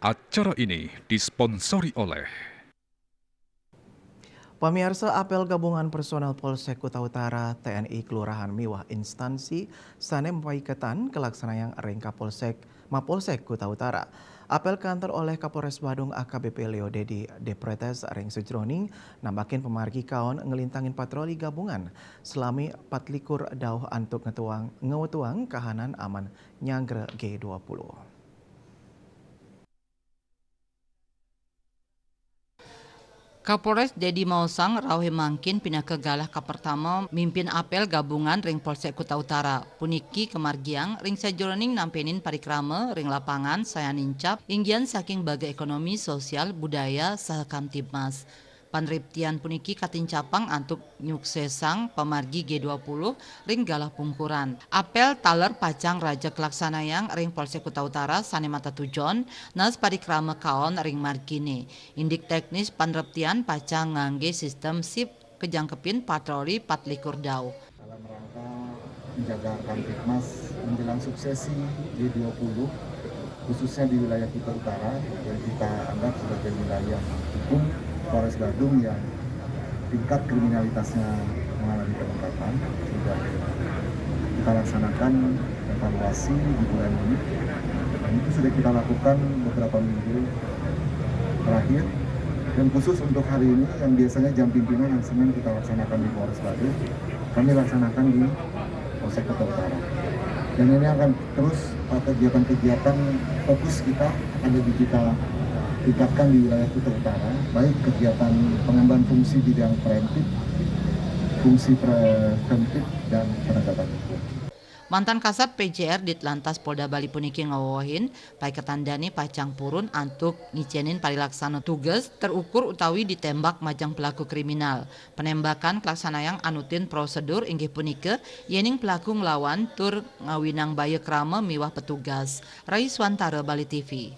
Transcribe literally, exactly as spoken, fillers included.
Acara ini disponsori oleh Pamiarsa, apel gabungan personel Polsek Kuta Utara, T N I, kelurahan miwah instansi sane mapaiketan kalaksanayang ring Kapolsek, Mapolsek Kuta Utara. Apel kaantar oleh Kapolres Badung A K B P Leo Dedi Depretes ring sajroning nambakin pamargi kaon nglintangin patroli gabungan salami patlikur dauh antuk ngetuang, ngwetuang kahanan aman nyanggra G dua puluh. Kapolres Dedi Mausang rauh mangkin pinaka galah kapertama mimpin apel gabungan ring Polsek Kuta Utara. Puniki kamargiang ring sajeroning nampenin parikrama ring lapangan sayan nincap inggian saking baga ekonomi, sosial, budaya, saha Kamtibmas. Panriptian puniki katincapang antuk nyuksesang pamargi G dua puluh ring galah pungkuran. Apel taler pacang raja kalaksanayang ring Polsek Kuta Utara sane matatujon nas parikrama kaon ring margine. Indik teknis panriptian pacang ngangge sistem sip kajangkepin patroli patlikur dauh. Dalam rangka menjaga Kamtibmas menjelang suksesi G dua puluh, khususnya di wilayah Kuta Utara yang kita anggap sebagai wilayah hukum Polres Badung yang tingkat kriminalitasnya mengalami peningkatan, sudah kita laksanakan evaluasi di bulan ini. Dan itu sudah kita lakukan beberapa minggu terakhir. Dan khusus untuk hari ini, yang biasanya jam pimpinan yang Senin kita laksanakan di Polres Badung, kami laksanakan di Polsek Kuta Utara. Dan ini akan terus, eh, kegiatan-kegiatan fokus kita akan lebih kita tingkatkan di wilayah Kuta Utara, baik kegiatan pengemban fungsi bidang preventif, fungsi preventif, dan penegakan hukum. Mantan Kasat P J R Ditlantas Polda Bali puniki ngawewehin, paiketan dane pacang purun antuk ngicenin parilaksana tugas terukur utawi ditembak majeng pelaku kriminal. Panembakan kalaksanayang anutin prosedur, inggih punika yening pelaku nglawan tur ngawinang baya krama miwah petugas. Rai Swantara, Bali T V.